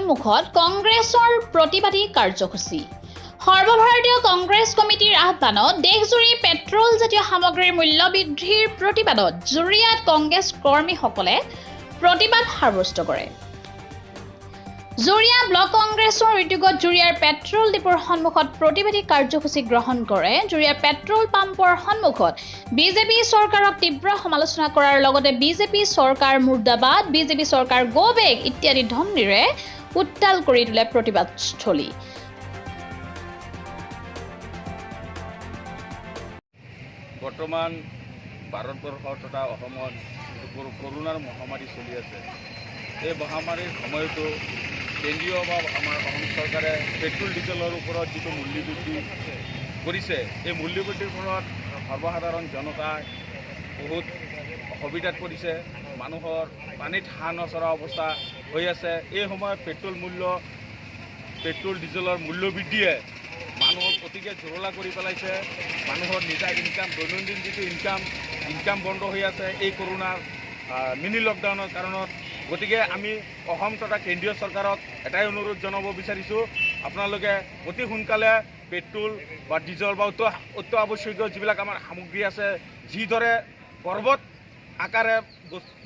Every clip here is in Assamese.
সন্মুখত কংগ্ৰেছৰ প্ৰতিবাদী কাৰ্যসূচী। সৰ্বভাৰতীয় কংগ্ৰেছ কমিটিৰ আহ্বানত দেশজুৰি পেট্ৰল জাতীয় সামগ্ৰীৰ মূল্য বৃদ্ধিৰ প্ৰতিবাদত জুৰিয়াত কংগ্ৰেছ কৰ্মীসকলে প্ৰতিবাদ সাব্যস্ত কৰে। জুৰিয়া ব্লক কংগ্ৰেছৰ উদ্যোগত জুৰিয়াৰ পেট্ৰল ডিপোৰ সন্মুখত প্ৰতিবাদী কাৰ্যসূচী গ্ৰহণ কৰে। জুৰিয়াৰ পেট্ৰল পাম্পৰ সন্মুখত বিজেপি চৰকাৰক তীব্ৰ সমালোচনা কৰাৰ লগতে বিজেপি চৰকাৰ মুৰ্দাবাদ, বিজেপি চৰকাৰ গ' বেক ইত্যাদি ধ্বনিৰে উত্তাল কৰি তোলে প্ৰতিবাদস্থলী। বৰ্তমান ভাৰতবৰ্ষ তথা অসমত যিটো কৰোণাৰ মহামাৰী চলি আছে, এই মহামাৰীৰ সময়তো কেন্দ্ৰীয় বা আমাৰ অসম চৰকাৰে পেট্ৰল ডিজেলৰ ওপৰত যিটো মূল্যবৃদ্ধি কৰিছে, এই মূল্যবৃদ্ধিৰ ফলত সৰ্বসাধাৰণ জনতাই বহুত অসুবিধাত পৰিছে। মানুহৰ পানীত হাঁহ নচৰা অৱস্থা হৈ আছে। এই সময়ত পেট্ৰল ডিজেলৰ মূল্যবৃদ্ধিয়ে মানুহক অতিকে জুৰুলা কৰি পেলাইছে। মানুহৰ নিজা ইনকাম, দৈনন্দিন যিটো ইনকাম বন্ধ হৈ আছে এই কৰোণাৰ মিনি লকডাউনৰ কাৰণত। গতিকে আমি অসম তথা কেন্দ্ৰীয় চৰকাৰক এটাই অনুৰোধ জনাব বিচাৰিছোঁ, আপোনালোকে অতি সোনকালে পেট্ৰল বা ডিজেল বা অত্যাৱশ্যকীয় যিবিলাক আমাৰ সামগ্ৰী আছে, যিদৰে পৰ্বত আকাৰে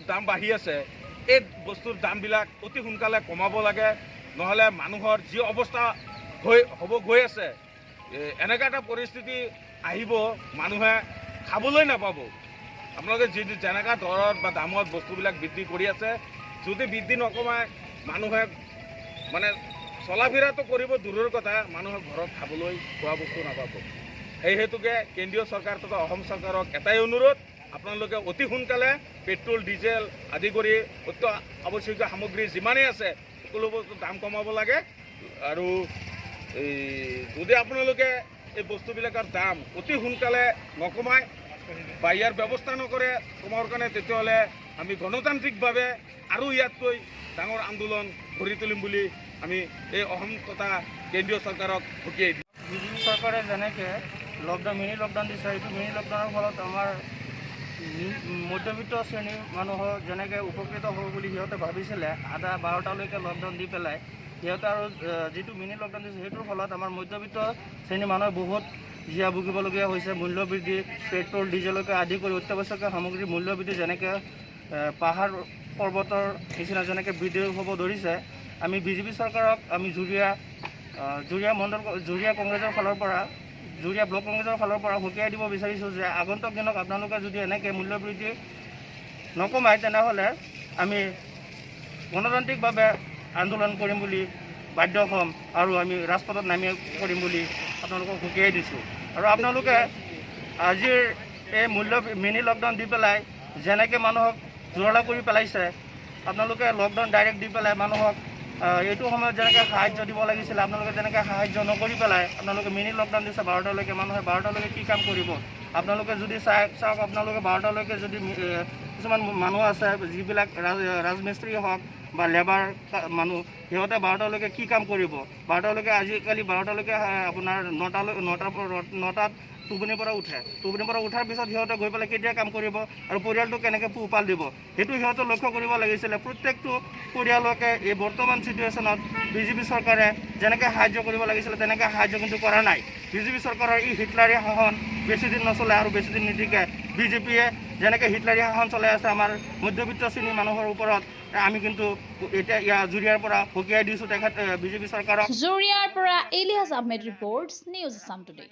দাম বাঢ়ি আছে, এই বস্তুৰ দামবিলাক অতি সোনকালে কমাব লাগে। নহ'লে মানুহৰ যি অৱস্থা হ'ব গৈ আছে, এনেকুৱা এটা পৰিস্থিতি আহিব, মানুহে খাবলৈ নাপাব। আপোনালোকে যেনেকুৱা দৰত বা দামত বস্তুবিলাক বৃদ্ধি কৰি আছে, যদি বৃদ্ধি নকমায় মানুহে চলা ফিৰাটো কৰিব দূৰৰ কথা, মানুহে ঘৰত খাবলৈ খোৱা বস্তু নাপাব। সেই হেতুকে কেন্দ্ৰীয় চৰকাৰ তথা অসম চৰকাৰক এটাই অনুৰোধ, আপোনালোকে অতি সোনকালে পেট্ৰল ডিজেল আদি কৰি অত্যাৱশ্যকীয় সামগ্ৰী যিমানেই আছে সকলো বস্তুৰ দাম কমাব লাগে। আৰু এই যদি আপোনালোকে এই বস্তুবিলাকৰ দাম অতি সোনকালে নকমায় বা ইয়াৰ ব্যৱস্থা নকৰে কমাৰ কাৰণে, তেতিয়াহ'লে আমি গণতান্ত্ৰিকভাৱে আৰু ইয়াতকৈ ডাঙৰ আন্দোলন গঢ়ি তুলিম বুলি আমি এই অসম তথা কেন্দ্ৰীয় চৰকাৰক সকীয়াই দিওঁ। বিজেপি চৰকাৰে যেনেকৈ মিনি লকডাউন দিছে, এইটো মিনি লকডাউনৰ ফলত আমাৰ মধ্যবিত্ত শ্ৰেণীৰ মানুহৰ যেনেকৈ উপকৃত হ'ব বুলি সিহঁতে ভাবিছিলে, আধা বাৰটালৈকে লকডাউন দি পেলাই সিহঁতে আৰু যিটো মিনি লকডাউন দিছে সেইটোৰ ফলত আমাৰ মধ্যবিত্ত শ্ৰেণীৰ মানুহে বহুত জীয়া ভুগিবলগীয়া হৈছে। মূল্যবৃদ্ধি, পেট্ৰল ডিজেলকে আদি কৰি অত্যাৱশ্যকীয় সামগ্ৰীৰ মূল্যবৃদ্ধি যেনেকৈ পাহাৰ পৰ্বতৰ নিচিনা যেনেকৈ বৃদ্ধি হ'ব ধৰিছে, আমি বিজেপি চৰকাৰক আমি জুৰিয়া মণ্ডল, জুৰিয়া কংগ্ৰেছৰ ফালৰ পৰা, জুৰিয়া ব্লক কংগ্ৰেছৰ ফালৰ পৰা সকীয়াই দিব বিচাৰিছোঁ যে আগন্তুক দিনত আপোনালোকে যদি এনেকৈ মূল্যবৃদ্ধি নকমায় তেনেহ'লে আমি গণতান্ত্ৰিকভাৱে আন্দোলন কৰিম বুলি বাধ্য হ'ম আৰু আমি ৰাজপথত নামি কৰিম বুলি আপোনালোকক সকীয়াই দিছোঁ। আৰু আপোনালোকে আজিৰ এই মিনি লকডাউন দি পেলাই যেনেকৈ মানুহক জুৰুলা কৰি পেলাইছে, আপোনালোকে লকডাউন ডাইৰেক্ট দি পেলাই মানুহক এইটো সময়ত যেনেকৈ সাহাৰ্য দিব লাগিছিলে আপোনালোকে তেনেকৈ সাহাৰ্য নকৰি পেলাই আপোনালোকে মিনি লকডাউন দিছে বাৰটালৈকে। মানুহে বাৰটালৈকে কি কাম কৰিব? আপোনালোকে যদি চাওক, আপোনালোকে বাৰটালৈকে যদি কিছুমান মানুহ আছে যিবিলাক ৰাজমিস্ত্ৰী হওক বা লেবাৰ মানুহ, সিহঁতে বাৰটালৈকে কি কাম কৰিব? বাৰটালৈকে আজিকালি বাৰটালৈকে আপোনাৰ নটালৈ, নটাৰ পৰা, নটাত টোপনিৰ পৰা উঠে, টোপনিৰ পৰা উঠাৰ পিছত সিহঁতে গৈ পেলাই কেতিয়া কাম কৰিব আৰু পৰিয়ালটো কেনেকৈ পোহপাল দিব, সেইটো সিহঁতে লক্ষ্য কৰিব লাগিছিলে। প্ৰত্যেকটো পৰিয়ালকে এই বৰ্তমান চিটুৱেশ্যনত বিজেপি চৰকাৰে যেনেকৈ সাহাৰ্য কৰিব লাগিছিলে তেনেকৈ সাহাৰ্য কিন্তু কৰা নাই। বিজেপি চৰকাৰৰ এই হিটলাৰী শাসন বেছিদিন নচলে আৰু বেছিদিন নিটিকে। বিজেপিয়ে যেনেকৈ হিটলাৰী শাসন চলাই আছে আমাৰ মধ্যবিত্ত শ্ৰেণীৰ মানুহৰ ওপৰত, আমি কিন্তু এতিয়া ইয়াৰ জুৰিয়াৰ পৰা সকীয়াই দিছোঁ তেখেত বিজেপি চৰকাৰক। জুৰিয়াৰ পৰা Ilias Ahmed reports, news Assam today.